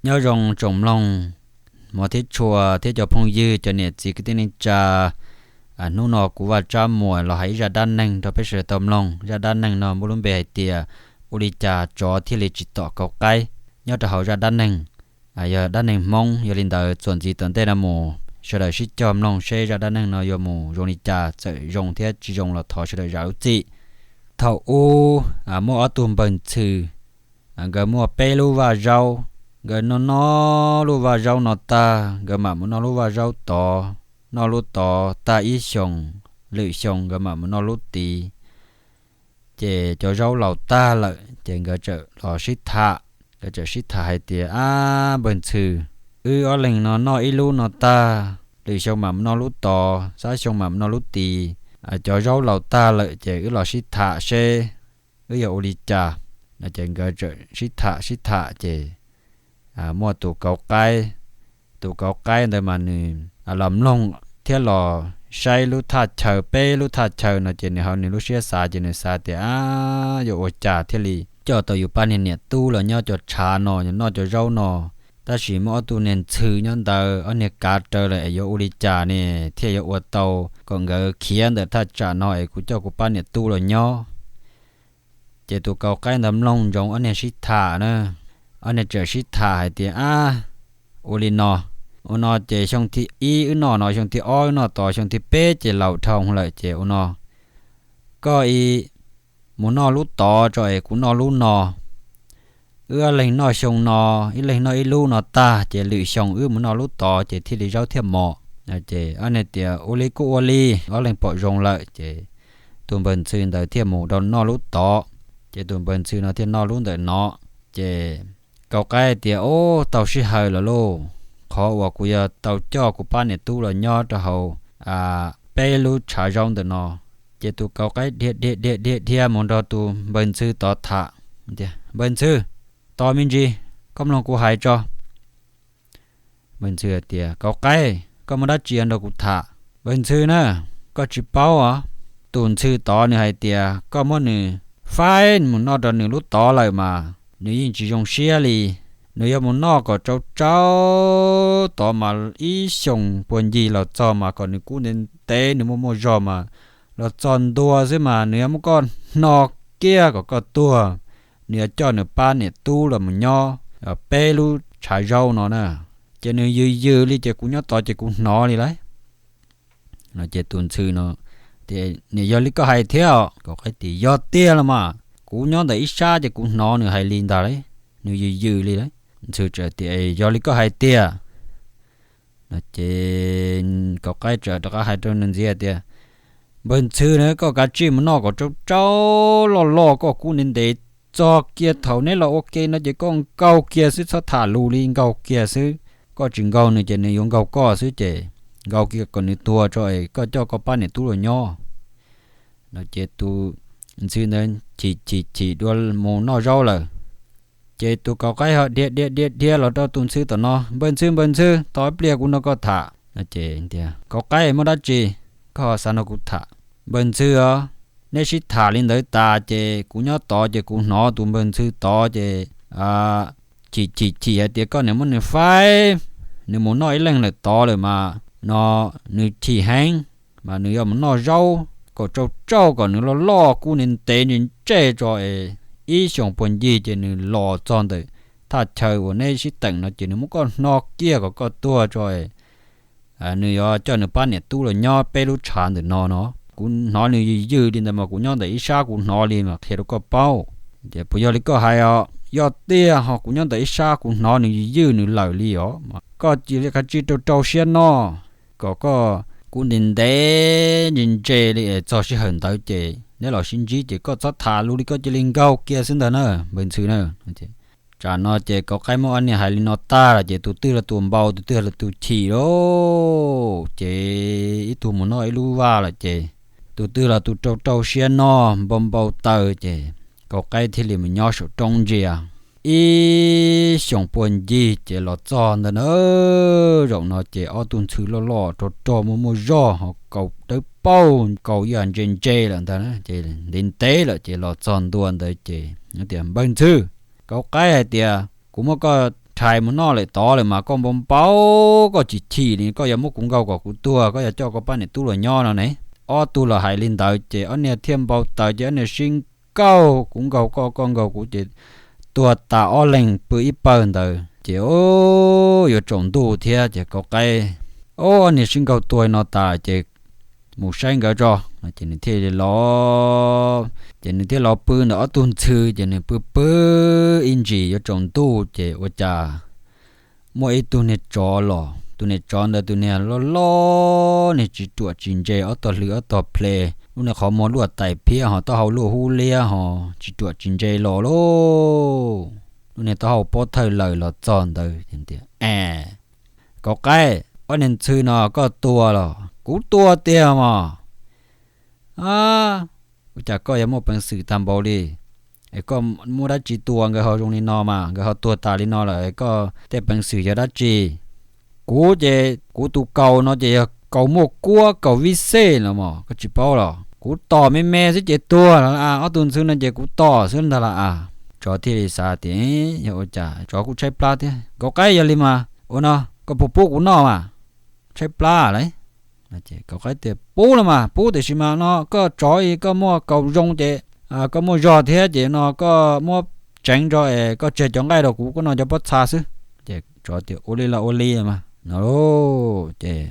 Nyob zoo tsoom mloog, hmov thiab tshua thiab cov phooj ywg, cov niam txiv kwv tij neej tsa. Hnub no kuv Vaj Tsab Muas los hais ib zaj dab neeg rau peb sawv daws tau mloog. Zaj dab neeg no muaj lub npe hais tias ua li cas tsov thiaj li tsis tom Kaus Qaib. Nyob rau hauv zaj dab neeg yog dab neeg Hmoob, yog li ntawd txuas ntxiv tom ntej no mus sawv daws sib cog mloog seb zaj dab neeg no yuav mus zoo li cas, txawm zoo thiab tsis zoo los thov sawv daws zam lub txim. Thaum ub muaj ob tug npawg ntxhw, nkawd muaj peb lub vaj zaub. Nkawd noj noj lub vaj zaub no tag, nkawd mam mus noj lub vaj zaub tod. Noj lub tod tag ib xyoos, lwm xyoo nkawd mam mus noj lub tid. Ces cov zaub laus tag lawm ces nkawd txawm los sib tham. Nkawd txawm sib tham hais tias, Ab npawg ntxhw, wb ob leeg no noj ib lub no tag, lwm xyoo mam mus noj lub tod, xab xyoo mam mus noj lub tid. Cov zaub laus tag lawm ces wb los sib tham seb wb yuav ua li cas. No ces nkawd txawm sib tham sib tham ces muaj tus Kaus Qaib. Tus Kaus Qaib ntawd mas nws los mloog thiab los saib lub thaj chaw, peb lub thaj chaw no ces nws hauv nws lub siab xav ces nws xav tias, Ab, yuav ua cas thiaj li coj tau yus pab niag niam tub los nyob cov tshav no, noj cov zaub no? Tab sis muaj ob tug niag ntxhw nyob ntawd, ob niag kav raws lawm es yuav ua li cas ne thiaj yuav ua tau kom nkawd khiav ntawm thaj tsam no es kuv coj kuv pab niam tub los nyob? Ces tus Kaus Qaib ntawd mloog ntsoov ob niag sib tham na, ob niag txawm sib tham hais tias, Ab, ua li no, ua no ces xyoo thib ib wb noj no, xyoo thib ob wb noj tod, xyoo thib peb ces laus dhau lawm ces ua no, koj mus noj lub tod tso es kuv noj lub no. Wb ob leeg noj xyoo no, ib leeg noj ib lub no tag ces lwm xyoo wb mus noj lub tod ces thiaj li zaub thiaj mos. Ces ob niag tias, Ua li kuj ua li. Ob leeg pom zoo lawm ces tus npawg ntxhw ntawd thiaj mus rau noj lub tod, ces tus npawg ntxhw no thiaj noj lub ntawm no. Ces Kaus Qaib tias, Ub, tau sij hawm lawm lauj, qhov uas kuv yuav tau coj kuv pab niam tub los nyob rau hauv peb lub tshav zaub ntawm no. Ces tus Kaus Qaib dhia dhia dhia dhia dhia mus nrog tus npawg ntxhw tod tham. Npawg ntxhw, tos me ntsis, koj mloog kuv hais tso. Npawg ntxhw tias, Kaus Qaib, koj muaj dab tsi nrog kuv tham? Npawg ntxhw na, koj tsis paub os, tus ntxhw tod nws hais tias koj muab nws faib mus noj rau nws lub tod lawm mas nws yeej tsis zoo siab li. Nws yuav mus noj kom tsau tsau tod mas ib xyoos puag ncig los txog mas kom nws kub ntev ntev, nws muaj muaj zog mas los txog ntua xwb mas nws yuav muab koj hno kiag kom koj tuag. Nws yuav coj nws pab niam tub los mus nyob peb lub tshav zaub no na. Ces nws yws yws li ces kuv nyob tod ces kuv hnov li lauj. Ces tus ntxhw no, Nim yog li koj hais thiab os. Kaus Qaib tias, Yog tiag los mas, kuv nyob ntawm ib sab ces kuv hnov nws hais li ntag lauj, nws yws yws li lauj. Ntxhw txawm tias, Yog li koj hais tiag. Ces Kaus Qaib txawm rov qab hais rau nws ntxiv tias, Npawg ntxhw na, koj kav tsij mus noj kom tsau tsau loj loj, koj kub ntev ntev, txog kiag thaum neb los ua ke no ces koj nkaug kiag xwb, txhob tham lus li, nkaug kiag xwb. Koj tsis nkaug nws ces nws yuav nkaug koj xwb, ces nkaug kiag kom nws tuag tso es koj coj koj pab niam tub los nyob. No ces tus ntxhw ntawd chim chim chim dua mus noj zaub lawm. Ces tus Kaus Qaib ho dhia dhia dhia dhia los rau tus ntxhw tom no, Npawg ntxhw, npawg ntxhw, tos ib pliag kuv nrog koj tham. No ces, Kaus Qaib, muaj dab tsi koj ho xav nrog kuv tham? Npawg ntxhw os, neb sib tham li ntawd tas ces kuv nyob tod ces kuv hnov tus npawg ntxhw tod ces chim chim chim hais tias koj niam muab nws faib, nws mus noj ib leeg lawm tod lawm mas no, nws chim heev, mas nws yuav mus noj zaub kom tsau tsauj kom nws loj loj kub ntev ntev ntse ntse tso es ib xyoos puag ncig ces nws los txog ntawm thaj chaw uas neb sib teem no ces nws muab koj hno kiag kom koj tuag tso es nws yuav coj nws pab niam tub los nyob peb lub tshav ntawm no no. Kuv hnov nws yws yws li ntawd mas kuv nyob ntawm ib sab kuv hnov li mas qhia rau koj paub. Ces puas yog li koj hais os? Yog tiag ho, kuv nyob ntawm ib sab kuv hnov nws yws yws nws lawm li os. Koj cia li kav tsij rau rau siab noj kom koj kub ntev ntev ntse ntse li es txog sij hawm ntawd ces neb los sib ntsib ces koj txhob tham lus li, koj cia li nkaug kiag xwb ntag na npawg ntxhw na. Tsam no ces Kaus Qaib muab ob niag hais li no tag lawm ces tus twg los tus npau, tus twg los tus chim lauj. Ces ib tug mus noj ib lub vaj lawm ces tus twg los tus rau rau siab noj npau npau taws ces Kaus Qaib thiaj li mus nyob saum roob ntsia. Ib xyoos puag ncig ces los txog ntawd na. Zaum no ces ob tug ntxhw loj loj rog rog muaj muaj zog ho kaus dawb paug kaus ib yam ntse ntse lawm ntag na, ces ntev ntev lawm ces los txog ntua ntawd ces tias, Npawg ntxhw, Kaus Qaib hais tias kuv muab koj rhais mus noj lawm tod lawm mas koj npau npau, koj tsis chim li, koj yuav muab kuv nkaug kom kuv tuag, koj yuav coj koj pab niam tub los nyob no ne. Ob tug los hais li ntawd ces ob niag thiaj npau taws ces ob niag sib nkaug, kuv nkaug koj, koj nkaug kuv ces tuag tas ob leeg pw ib pawg ntawd ces yuav tsaus ntuj thiab ces Kauv Qaib, ob niag sib nkaug tuag no tas ces mus saib nkawd tso. Ces nws thiaj li los, ces nws thiaj los pw ntawm ob tug ntxhw ces nws pw pw ib ntsis yuav tsaus ntuj ces ua cas muaj ib tug niag tsov los, tus niag tsov ntawd tus niag loj loj, niag tsis ruam tsis ntse, ob tog hlwb ob tog ple, lub niag qhov muag luaj tais phiab ho taub hau luaj hub liab ho tsis ruam tsis ntse los lauj. Lub niag taub hau pob thawj lawm los txog ntawd tias, Kauv Qaib, ob niag ntxhw no koj tua los? Kuv tua tiag mas. Ua cas koj yuav muaj peev xwm tag npaum li? Es koj muab dab tsi tua nkawd ho zoo li no mas, nkawd ho tuag tas li no lawm, koj tej peev xwm yog dab tsi? Kuv ces kuv tus kaus no ces yog kaus muaj kuab, kaus vib xej los mas, koj tsis paub los? Kuv tom me me xwb ces tuag lawm, ob tug ntxhw no ces kuv tom xwb ntag lauj. Tsov thiaj li xav tias, Yog ua cas? Tsov kuj tshaib plab thiab. Kauv Qaib, yog li mas ua no, koj puas pub kuv noj mas? Tshaib plab lauj. Kauv Qaib tias, Pub los mas pub, tiam sis mas no koj tsov es koj muaj kaus zoo ces koj muaj zog thiab ces no koj muab tseev tso es koj tseg cov nqaij rau kuv, koj noj cov pob txha xwb. Ces tsov tias, Ua li los ua li mas no. Ces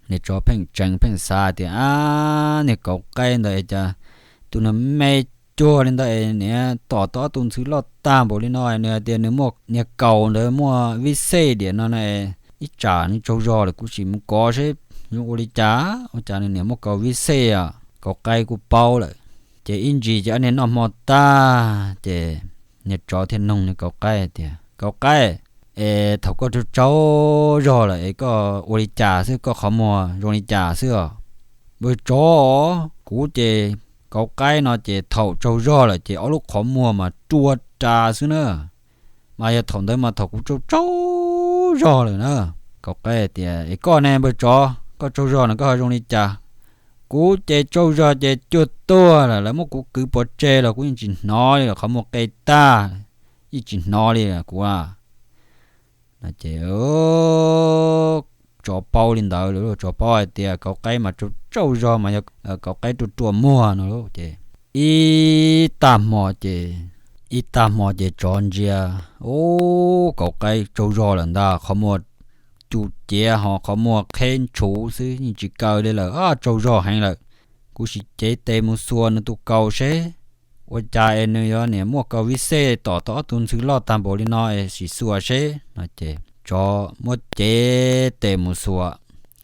niag tsov pheej tseev pheej xav tias, Ab, niag Kauv Qaib ntawd cas tus nws me cuag li ntawd es niag tom tau ob tug ntxhw loj tag npaum li no, nws hais tias nws muaj niag kaus ntawd muaj vib xej diam no na, ib tsam nws tsaug zog lawm kuv sim mus kov seb zoo ua li cas, ua cas nws niam muaj kaus vib xej os. Kauv Qaib kuj paub lawm. Ces ib ntsis ces ob niag noj hmo tag ces niag tsov thiaj noog niag Kauv Qaib tias, Kauv Qaib, es thaum koj tsaug tsaug zog lawm es koj ua li cas xwb, koj qhov muag zoo li cas xwb os? Npawg tsov, kuv ces Kauv Qaib no ces thaum tsaug zog lawm ces ob lub qhov muag mas rua ras xwb na. Mas yog thaum ntawd mas thaum kuv tsaug tsaug zog lawm na. Kauv Qaib tias, Es koj ne npawg tsov, koj tsaug zog no koj ho zoo li cas? Kuv ces tsaug zog ces cuag tuag lawm, lawv muab kuv kwv pov tseg los kuv yeej tsis hnov li, qhov muag qe tag, yeej tsis hnov li kuv. Ces tsov paub li ntawd, tsov paub hais tias Kauv Qaib mas tsaug tsaug zog mas yog Kauv Qaib ruam ruam muag no ces ib tag hmo ces, ib tag hmo ces tsov ntsia, Ub, Kauv Qaib tsaug zog lawm ntag, qhov muag cu ciav ho qhov muag qheb ntshuv xwb yeej tsis kaw li lawm, tsaug zog heev lawm. Kuv sim cev tes mus xuas nws tus kaus seb ua cas es nws yuav niam muaj kaus vib xej tom tau ob tug ntxhw loj tag npaum li no es sim xuas seb no ces tsov muab cev tes mus xuas.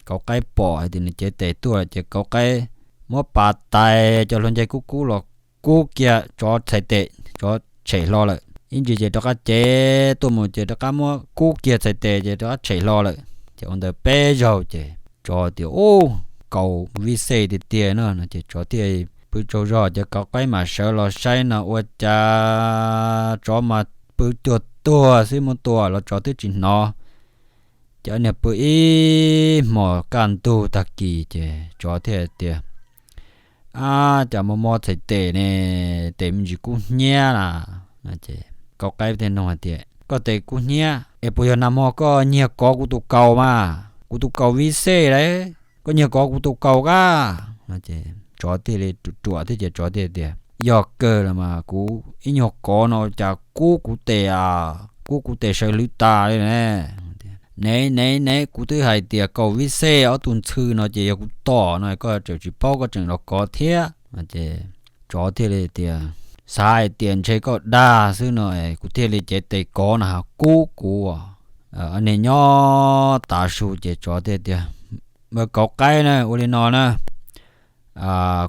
Kauv Qaib pom hais tias nws cev tes tuaj lawm ces Kauv Qaib muab pas tais cov hluav ncaig kub kub los kub kiag tsov txhais tes, tsov tshem hlo lawm. Ib ntsis ces rov qab cev tuaj mus ces rov qab muab kub kiag txhais tes ces rov qab tshem hlo lawm. Ces ua ntawd peb zaug ces tsov tias, Ub, kaus vib xej tiag tiag no no ces tsov thiaj pw tsaug zog ces Kauv Qaib mam sawv los saib no ua cas tsov mas pw cuag tuag xwb, muab tua los tsov twb tsis hnov. Ces ob niag pw ib hmos kaj ntug tag kis ces tsov thiaj tias, Ab, cas mob mob txhais tes ne, tes me ntsis kub hnyiab na. Kauv Qaib thiaj nug hais tias, Koj tes kub hnyiab es puas yog nag hmo koj nyiag kov kuv tus kaus mas? Kuv tus kaus vib xej lauj, koj nyiag kov kuv tus kaus kab? Tsov thiaj li ruam ruam thiab ces tsov thiaj tias, Yog kawg los mas kuv ib nyuag kov no cas kub kuv tes a, kub kuv tes sawv hlwv tas li ne. Ne ne ne, kuv twb hais tias kaus vib xej ob tug ntxhw no ces yog kuv tom no, koj tseem tsis paub koj tseem los kov thiab. Ces tsov thiaj li tias, Xav hais tias ntshe koj dag xwb no kuv thiaj li cev tes kov no ha, kub kuv. Ob niag nyob tav su ces tsov thiaj tias, Npawg Kauv Qaib na, ua li no na,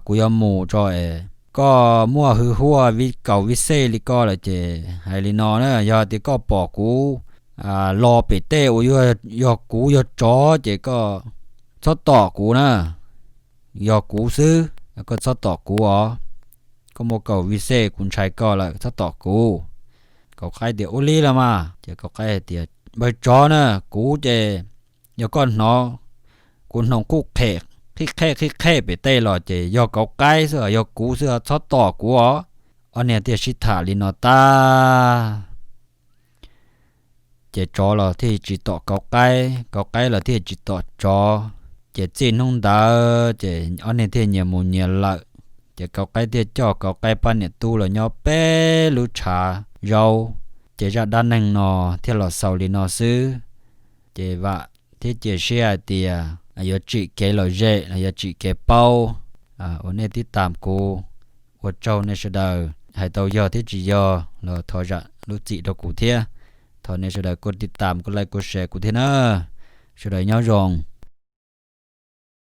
kuv yuav mus tso es koj muaj hwj huaj vib kaus vib xej li koj lawm ces hais li no na, yog tias koj pom kuv los pem tej uas yog kuv yog tsov ces koj txhob tom kuv na. Yog kuv xwb, koj txhob tom kuv os. Koj muaj kaus vib xej kuv ntshai koj lawm, txhob tom kuv. Kauv Qaib tias, Ua li los mas. Ces Kauv Qaib hais tias, Npawg tsov na, kuv ces yog koj hnov kuv hnoos quj qhem qhib qhej qhib qhej pem tej los ces yog Kauv Qaib xwb, yog kuv xwb, txhob tom kuv os. Ob niag thiaj sib tham li no tag. ces tsov los thiaj tsis tom kauv qaib, kauv qaib los thiaj tsis tom tsov. Ces txij hnub ntawd ces ob neeg thiaj nyias mus nyias lawm. Ces kauv qaib thiaj coj kauv qaib pab niam tub los nyob peb lub tshav zaub. Ces zaj dab neeg no thiaj los xaus li no xwb. Ces vam thiab cia siab hais tias yuav tsim kev lom zem los yuav tsim kev paub. Ua nej tib tam kuv, ua tsaug nej sawv daws. Hais tau yog thiab tsis yog los thov zam lub txim rau kuv thiab. Thov nej sawv daws kuj tib tam kuj like kuj share kuv thiab na. Sawv daws nyob zoo.